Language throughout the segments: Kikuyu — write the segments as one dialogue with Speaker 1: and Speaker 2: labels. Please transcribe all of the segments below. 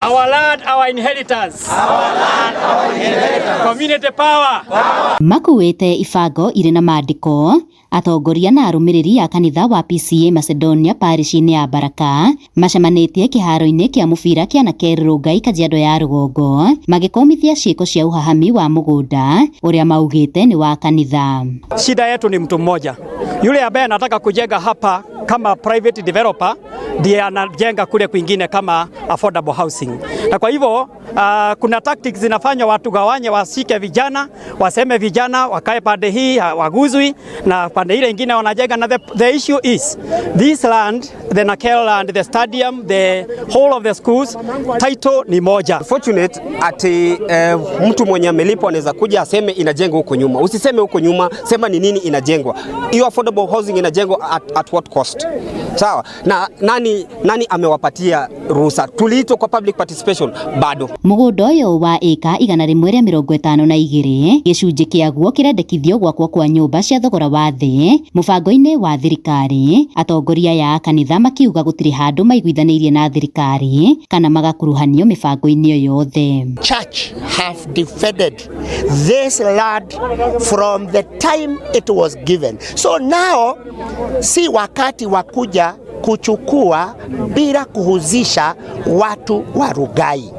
Speaker 1: Our land, our inheritance. Our land, our inheritance. Community power.
Speaker 2: Makuĩte ibango irĩ na mandĩko atongoria na arũmĩrĩri a kanitha wa PCEA Macedonia parish-inĩ ya Baraka macemanĩtie kĩharo-inĩ kĩa mũbira kĩa Naker Rongai Kajiado ya rũgongo magĩkomithia ciĩko cia ũhahami wa mũgũnda ũrĩa maugĩte nĩ wa kanitha.
Speaker 1: Shida yetu ni mtu mmoja yule ambaye anataka kujenga hapa kama private developer ndiye anajenga kule kwingine kama affordable housing. Na kwa hivyo kuna tactics zinafanywa watu gawanye, washike vijana, waseme vijana wakae pande hii waguzwi na pande ile ingine wanajenga. Na the issue is this land, the Nakel land, the stadium, the whole of the schools, title ni moja.
Speaker 3: Fortunate ati mtu mwenye amelipwa anaweza kuja aseme inajengwa huko nyuma. Usiseme huko nyuma, sema ni nini inajengwa. Hiyo affordable housing inajengwa at what cost? Sawa. Na nani amewapatia ruhusa? Tuliitwa kwa public participation bado.
Speaker 2: Mũgũnda ũyũ wa ĩka 152 gĩcunjĩ kĩaguo kĩrendekithio gwakwo kwa nyũmba cia thogora wa thĩ mũbango-inĩ wa thirikari. Atongoria aya a kanitha makiuga gũtirĩ handũ maiguithanĩirie na thirikari kana magakuruhanio mĩbango-inĩ ĩyo yothe.
Speaker 4: Church have defended this land from the time it was given. So now si wakati wa kuja kuchukua bila kuhusisha watu wa Rongai.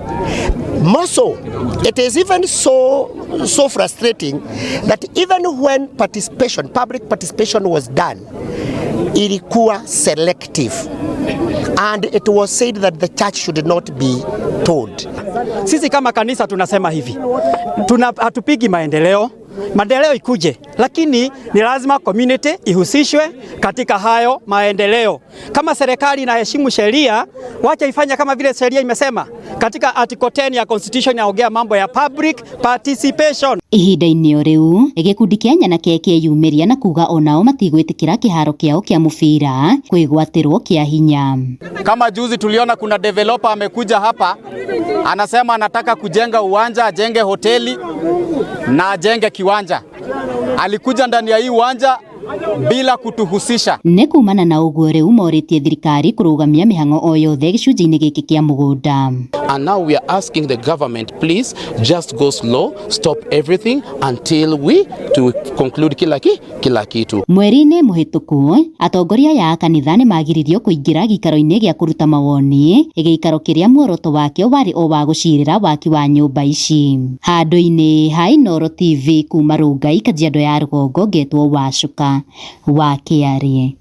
Speaker 4: More so, it is even so frustrating that even when participation, public participation was done, ilikuwa selective and it was said that the church should not be told.
Speaker 1: Sisi kama kanisa tunasema hivi, hatupigi maendeleo, maendeleo ikuje, lakini ni lazima community ihusishwe katika hayo maendeleo. Kama serikali inaheshimu sheria, wacha ifanye kama vile sheria imesema. Katika article 10 ya constitution inaongea mambo ya public participation.
Speaker 2: Ihinda-inĩ o rĩu gĩkundi kĩa nyanake kĩeyumĩria na kuga onao matigwĩtĩkĩra kĩharo kĩao kĩa mũbira kwĩgwatĩrwo kĩa hinya.
Speaker 5: Kama juzi tuliona kuna developer amekuja hapa anasema anataka kujenga uwanja, ajenge hoteli na ajenge kiwanja. Alikuja ndani ya hii uwanja bila kutuhusisha.
Speaker 2: Nĩ kumana na ũguo rĩu morĩtie thirikari kũrũgamia mĩhang'o o yothe gĩcunjĩ-inĩ gĩkĩ kĩa mũgũnda.
Speaker 6: And now we are asking the government, please just go slow, stop everything until we to conclude kila kitu.
Speaker 2: Mweri-inĩ mũhĩtũku atongoria aya a kanitha nĩ magiririo kũingĩra gĩikaro-inĩ gĩa kũruta mawoni, gĩikaro kĩrĩa muoroto wakĩo warĩ o wa gũcirĩra waki wa nyũmba ici. Handũ-inĩ ha Inooro TV kuma Rongai, Kajiado ya rũgongo, ngetwo Wacuka wa Kĩarĩ.